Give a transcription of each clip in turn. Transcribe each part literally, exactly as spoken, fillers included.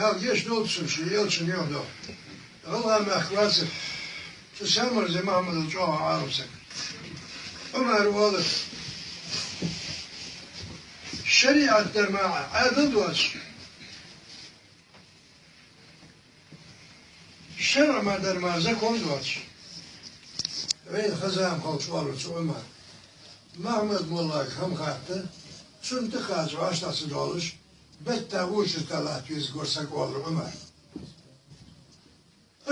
Ял геш долчун ши, елчун йохдо. ГӀалгӀа мехк вацар. Цу Сямарзе Махьмадал чӀоагӀа Ӏалам саг. Ӏумар оалар: шариӀат дар ма Ӏа, Ӏаьдал доацаш. ШарӀ ма дар ма, закон доацаш. Вайна хаза хӀама хилча оалар цу Ӏумара. Махьмад-моллага хӀама хатта, цунна тӀакхача вӀаштӀехьа ца доалаш, бетта очередь латта везаш вар саг, оалар Ӏумара.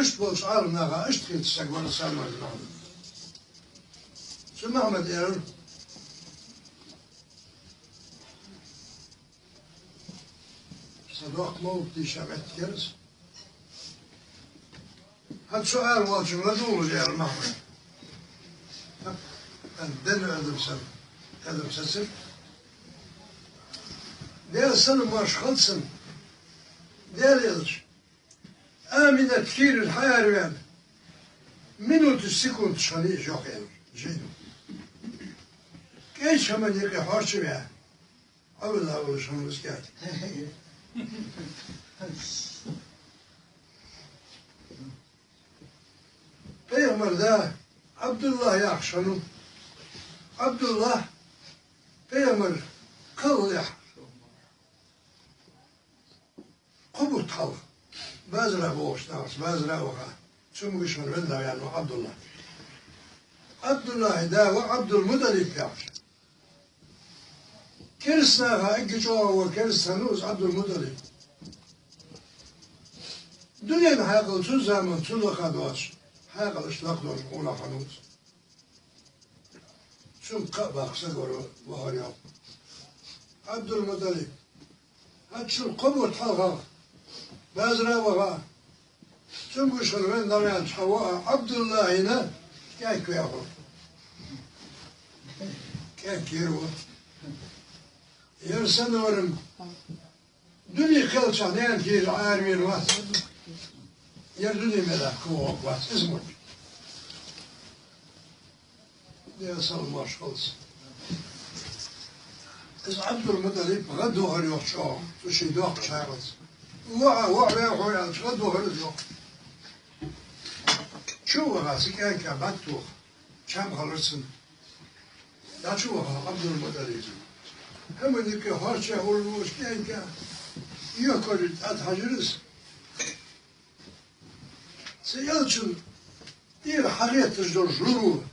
Иштта болча Ӏаламнаха иштта хеташ саг вар Сямарзе Махьмад. Цу Махьмада аьлар: са доккха мовлат дийша моттиг яр из. ХӀанз цу Ӏаьржа волчунга ладувгӀаш, аьлар Махьмада. ХӀанз денна адам санна, адам сецар. Даьла салам-моаршо хилда цунна. Даьла элча, Аминат кийрара хьаараваьнна, минуташ, секундаш хиннай уж, йоах, аьлар жайно. КӀайча хӀаман юкъе хьорчаваь, Ӏовилла волаш хиннав из кӀаьнк. Пайхамара да Ӏабдуллахь яхаш хиннав. Ӏабдуллахь пайхамар кхаллалехь кхо бутт хьалха базара бохуш нахаца, базара а ваха, цамогаш хинна венна ваьннав Ӏабдуллахь. Ӏабдуллахьа да ва Ӏабдул-МутӀалиб яхаш. Кераста наха эггара чӀоагӀа вар кераста хиннав из Ӏабдул-МутӀалиб. Дунен хьаькъал цу заман, цу лакха доацаш, хьаькъал иштта лакхдолаш къонах хиннав из. Цунга кхаъ баккха саг вар вахар, йоах. Ӏабдул-МутӀалиб. ХӀанз цул кхо бутт хьалха базара а ваха, цамогаш хинна венна дӀаваьннача хьа воӀа Ӏабдуллахьина кӀаьнк ваьхар. КӀаьнк яр ва. Яр санна вар-м дуьне кхеллачахь нана кийрара Ӏаравена вац. Яр дуьне мел ваха вац, иза мотт. Даьла салам-моаршо хилда цунна. Иза Ӏабдул-МутӀалиб гӀадвахар, йоах, чӀоагӀа, цу ший доккхача хьаькъалца. ВоӀа, воӀ ваьв хьо аьлча, гӀадвахар иза, йоах. Чу а ваха, цу кӀаьнка бӀаьтта тоха, чам хилар цунна. ДӀачу а ваха Ӏабдул-МутӀалиб, хӀаман юкъе хьорчаваь волаш волча кӀаьнка йохкар тӀатӀахьажар из. Цу элчан тӀера хьагӀетташ долаш лур ва,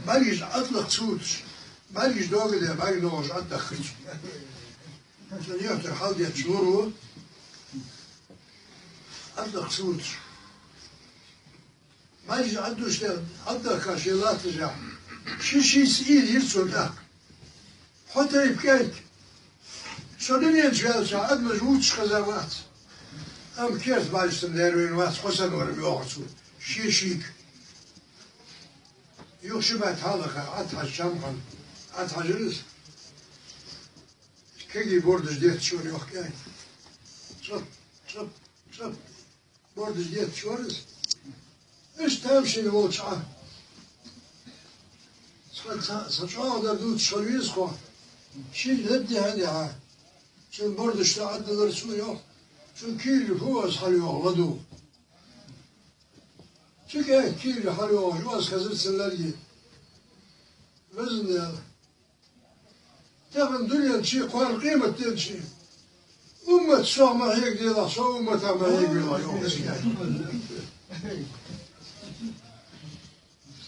бӀаргаш Ӏадалакха ца вуташ, бӀаргаш догаде, бӀарг догӀаш Ӏаддахкарца. Цун йоьхтар хьалдетташ лур ва, Ӏадалакха ца вуташ. БӀаргаш Ӏаддуш де, Ӏаддахка шен латташехь, ши-шийтта ийла йир цунна тӀаккха. Хьо тайпа кӀаьнк. Со дуьнен чу ваьлча, адамаш вувцаш хеза вац. Амма керта бӀаргашца лервина вац, хьо санна вар-м, йоахар цо, шен шийга. Юха ши бӀаьтта хьалха, Ӏадхьажа чам хинна, Ӏадхьажар из. Кегий бордаш детташ вар, йоах, кӀаьнк. Цап, цап, цап. Бордаш детташ вар из. Иштта тамашийна волча Ӏа. Цхьа, цхьа, цхьа чӀоагӀа дар дувцаш хила веза кхо. Шийна леб дихьа а дихьа, цун бордаш тӀа Ӏаддалар цо, йоах. Цун кийрара фу ваза хьалйогӀу ладугӀу. Цу кӀаьнка кийрара хьалйогӀуш ваза хезар цун лерге. Везан Даьла, тахан дуьнен чу, кхоана къематден чу уммат сох ма хьегадалахь, со умматах ма хьегавелахь, йоах.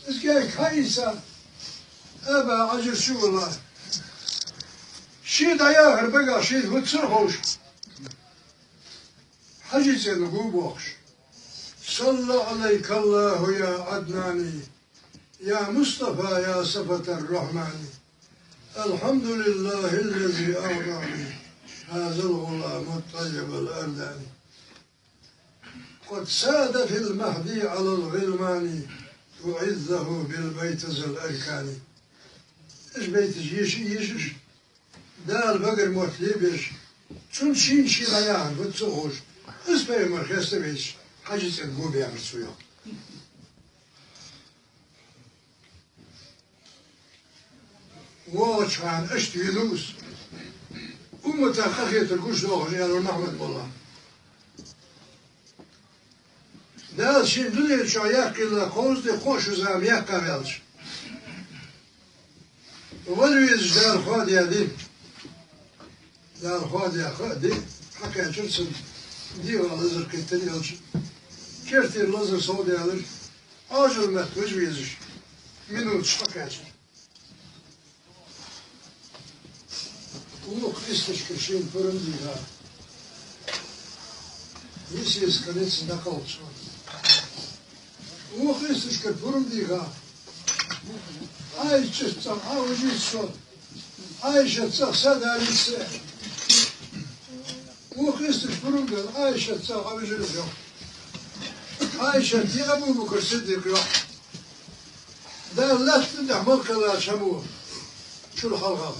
Иза кӀаьнк хьаийца, аба Ӏажир чу валла. Шен дӀаяхар багах шийна хӀуццар ховш, Хьажий цӀен гу бохуш: صلى عليك الله يا عدناني، يا مصطفى يا صفة الرحمن، الحمد لله الذي أعطاني هذا الغلام الطيب الأرداني، قد ساد في المهد على الغلمان وعزه بالبيت ذا الأركان. Уж байташ еш-ешаш, Дала багара мотт лебеш, цунна шийна ше дӀаяхар хӀуццу а ховш, из пайхамар хеставеш, Хьажий цӀен гу бехар цо, йоах. ВогӀучу хана иштта вина ву из. Умматах къахетар гуш догӀуш, аьлла Махьмад-молла. Дала шийна дуьнен чохь яккхийла кхузткъе кхо шу зама яккха ваьлча. Вала везаш Дала хьоа дийр ду. Дала хьоа дийр хаа ду, хьакхаьчар цунна. ДегӀа лазар кхийтира элчан. Кертера лазар сов даьлира. Ӏожалла метта вижа везаш. Минуташ хьакхаьчар. Вукху источка шена пурам дийхар. Йисес кхаьчна дӀакхалхаш вара. Вукху источка пурам дийхар. Ӏайшат цӀагӀа Ӏа вижийта со. Ӏайшат цӀагӀа са далийта са. Вукху источка пурам дийхар. Ӏайшат цӀагӀа Ӏа вижира йо. Ӏайшат и Абу Бакр Сиддикъ йо. Дала лаьттан тӀехь мохк кхеллача хӀамо чуьра хьалха.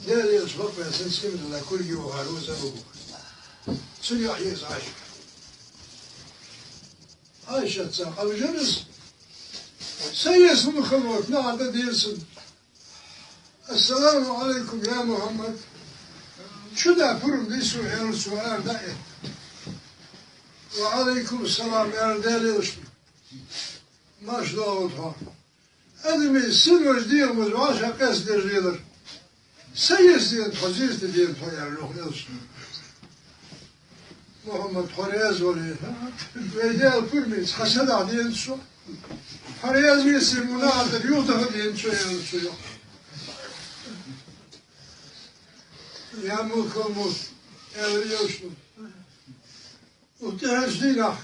Дела елча бакъваьлла санна, цӀена дала кулге вахар ву иза Абу Бакр. Цуьнан йоӀ еза Ӏайшат. Ӏайшат цӀагӀа Ӏа вижира иза. Са еза хӀума хилла волчу нахана дан дийра цунна. Ассаламу Ӏалайкум, я Мухьаммад! Шу да пурам дийр суна, аьлла цо, ара дӀа а этта. Ва Ӏалайкум салам, аьлла, Дела елча. Марша догӀийла хьо. Адамийн син важа дегӀамаза ваьлла ша къаьстина дерзаделира. Са еза деана тхо, зерате деана тхо, аьлла, юха элчано. Мухьаммад, тхо раьза вале, вай Дала пурамца хьан са даха деана со. Хьо раьза веце, муна а дар юха даха деана со, аьлла цо йоӀ. Я мулкалмут, аьлла элчано. Оцу тӀаьхьарчу дийнахь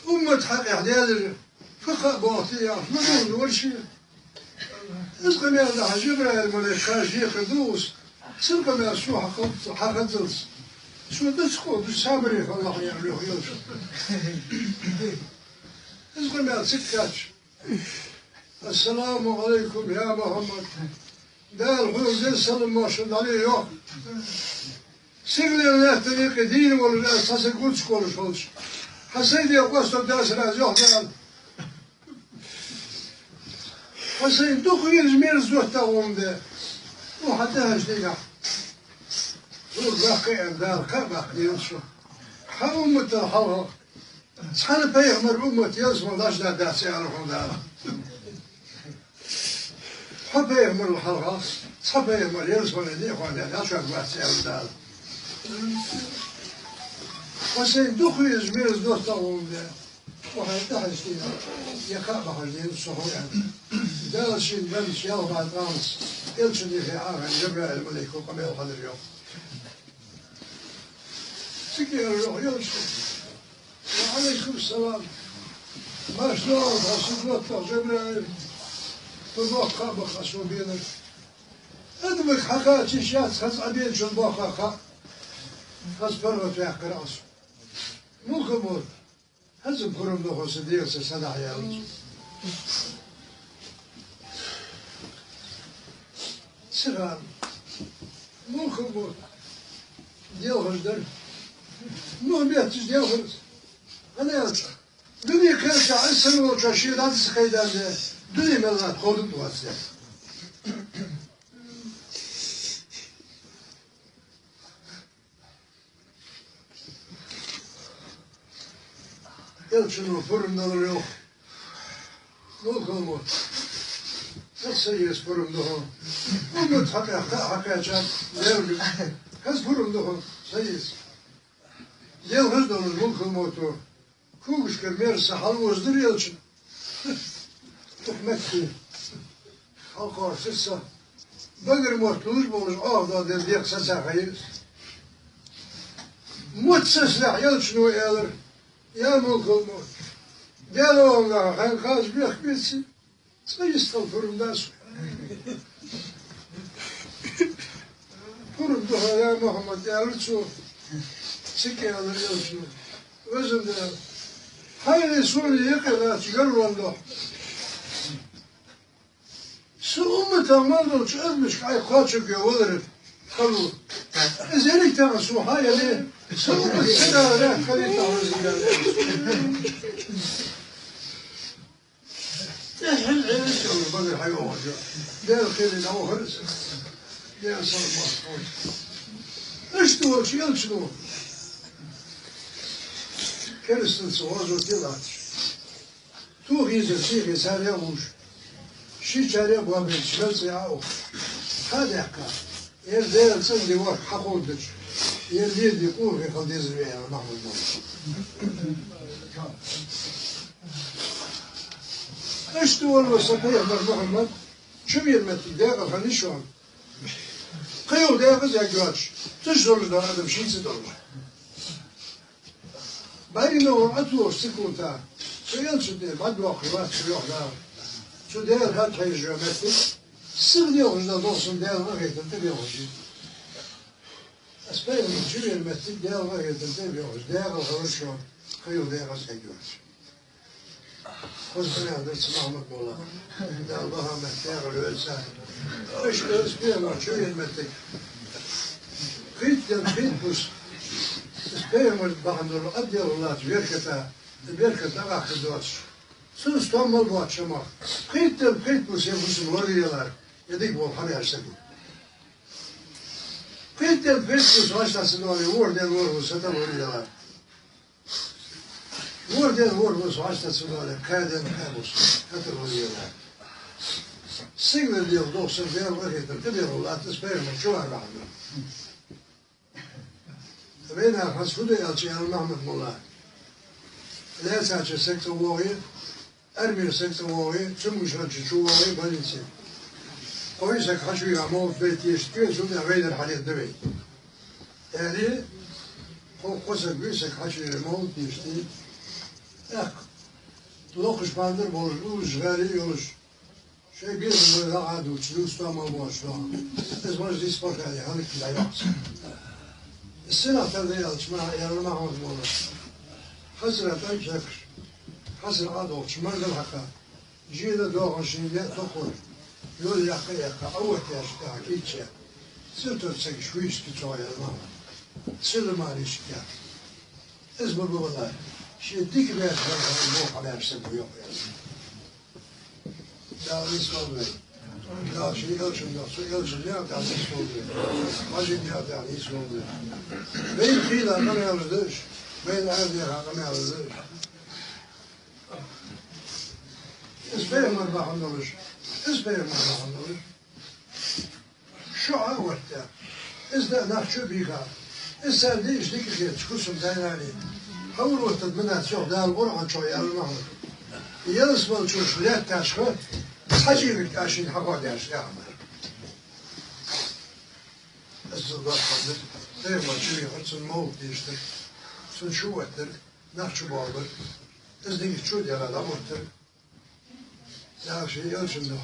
уммат хьакъехь даьллера, фу кхаъ боху те яхаш, ма дуьйна вара шен. Иза къамел дахь Жабраил-малик кхаж декхар ду уьш, цуьнан къамел шен хьан хаззалц. Шен дацахь кхо ду сабаре хилла хьан яхьа лоьху йолуш. Иза къамел цига кхаьчча. Ассаламу Ӏалайкум, я Мухьаммад! Дала хьоьга деза салам-маршалла дӀале йо. Сигален лаьттан юкъе дийна волуш аса цхьа са гучуш волуш волчу. Хьан сайн ден къоьстур дацара аса йохьдала. Хьан сайн дукха веза мерза доттагӀа ву-м де. Ву хьан тӀаьхьарчу дийнахь. Ву баккхий аьлла Дала кхаъ баккха дийна шу. Хьан умматал хьалха. Цхьана пайхамар уммат ялсамане дӀачу дац аьлла хьуна Дала. Хьо пайхамарал хьалха, цхьа пайхамар ялсамане дӀа а хьуна дӀачу вац аьлла Дала. Хьо сайн дукха веза мерза доттагӀа ву-м де. Хьо хьайн тӀаьхьарчу дийнахь, я кхаъ бахьаш дийна со хьо аьлла. Дала шен бен ялхалгӀачу къамелца, элчанна юххе Ӏахийна Жабраил-малико къамел хьадира йо. Цига аьлла йоху йолуш. Ва Ӏалайкум салам. Марша догӀийла хьо, сан доттагӀа Жабраил. Тхо боккха кхаъ баха ас хьуна бенарг. Адамашка хьан кхаъ чиш яц, хаза Ӏа бен чун боккха кхаъ. Хаза паргӀат ваьккхира ас. Муха ма вара? ХӀанз-м пурам ду хьо сан дегӀаца садахь яьлча. Ца хаьа, муха бу делхаш дара. Муха бетташ делхарца. ХӀана аьлча, дуьне кхелчахь, аса санна волчохь шен дӀа ца кхайдалле, дуьне мел вац, кховдам а вац. Элчано пурам далар йоху. Муха ма ву? Аса сан еза пурам ду хьуна. Уммат хьакъехь кхаъ хьакхаьчна лерриг. Хаза пурам ду хьуна, сан еза. Делхаш долуш муха ма ву тхо. Когашкара мерза са хьалаозадира элчана. Дукха метта хьалакхоьссира са. Багара мотт луш болуш Ӏохадо дерг декха саца хайира. Мотт сацалехь элчано элира: «Я мулкал мовт, Делан гӀалахь, хьайн кхаж бехк беций? Цкъа йистхила пурам дац». «Пурам ду хьан, я Мухьаммад», — аьлла цо. Цига аьлла элчано: «Везан Дела, хьайна суна юкъе лаьтташ гарван до. Сан умматах мел долчу адамашка хьайн кхочург валар хало. Иза ерриг тахана суна хьан яле, сан уммат ца даларехь карийта хьо, везан Дела». ТӀаьхьа хьаьвзира, багара хьайогӀуш. Дела кхеле дӀавахара иза. Дела салам марша хилда цунна. Иштта волчу элчано керстанца гӀазот де латташ, Ту хиза сихи саре уж. Ши чаре бабе чмелце а ух. Ха дякка. Ер дер цин ди вах хахундыч. Ер дир ди курхи халдезме Махмуд Махмуд. Ишти валла са пайгамбар Махмуд. Чу вирметти дягал ханишон. Кыйыл дягыз ягюач. Тыш долуж да адам шийцы долуж. Барина ол атуош сыкунта. Цу елчите бадуах ват цу ёхда. Цу дел хат хайжу метти. Сыг дел хужда долсун дел вахетин ты дел хужи. Аспай чу вирметти дел вахетин ты дел хужи. Дягал ханишон. Кыйыл дягыз ягюач. Хозгъан дыр Махмуд молла. Дал бахамет дягъыр өлсе. Иш өлс бема чу вирметти. Кыйтден кыйт бус. Спеймер бахандыр аддел уллат верката. Верката ахты дос. Сус томмал бу акшама. Кыйтден кыйт бус я бусун варыялар. Едик бол хабар саги. Кыйтден кыйт бус вашта сыдоли, ворден вор бус ата варыялар. Вор дел вор бус, ачта цудале, каден кабус, хатыр варыяла. Сигвер дел дохсыр дел вахетир, ты дел уллатыс пеймер чувар бахмыр. Вейна хас худы алчы ял Махмуд молла. Лесачы секта вогы, армия секта вогы, цумгушранчы чу вогы больницы. Койсак хачу я мол бет ешке, сюда вейдер халет дывей. Эли, хо-, хосак бюсак хачу ремонт ништи. Эх, лохуш пандыр болуш, улуш гали юлуш. Шей бир мыра аду чилу стамал болуш. Эз мож дис покали, ханы кида ёкс. Сына тады ялчма, ярма ход болуш. Хазра тан чакш. Хазра аду чмар дал хака. Жида доғын шинге тоқыр. Йол яққа-яққа ауа тяжка киче. Сыртыр сек шуишки чоя мама. Сылымаришка. Из бу була. Ши дик бер бу хабар сен бу ёқ я. Да, не слабый. Да, ши елшин да, су елшин я, да, не слабый. Мажин я, да, не слабый. Бен хила, камялы дыш. Бен арди, камялы дыш. Из пейгамбар бахандалыш. Из пейгамбар бахандалыш. Шу а ватта. Из да нахчу биха. Из сарди ишди кихе чкусум дайнани. Хавур ватта мына цох дал Къуръан чо ял Махмуд. Ялс вал чуш лят ташха. Саджи вик ашин хава дяш яма. Из да хандыр. Пейгамбар чури ханцун мол диштир. Сун шу ваттыр. Нахчу болдыр. Из динги чу дяла да ваттыр. Яхшы, ёлчунда.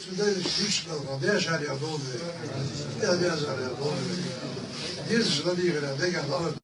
Сюда иш балга, беш ария болду. Я беш ария болду. Дирс жлади гра, дега лавр.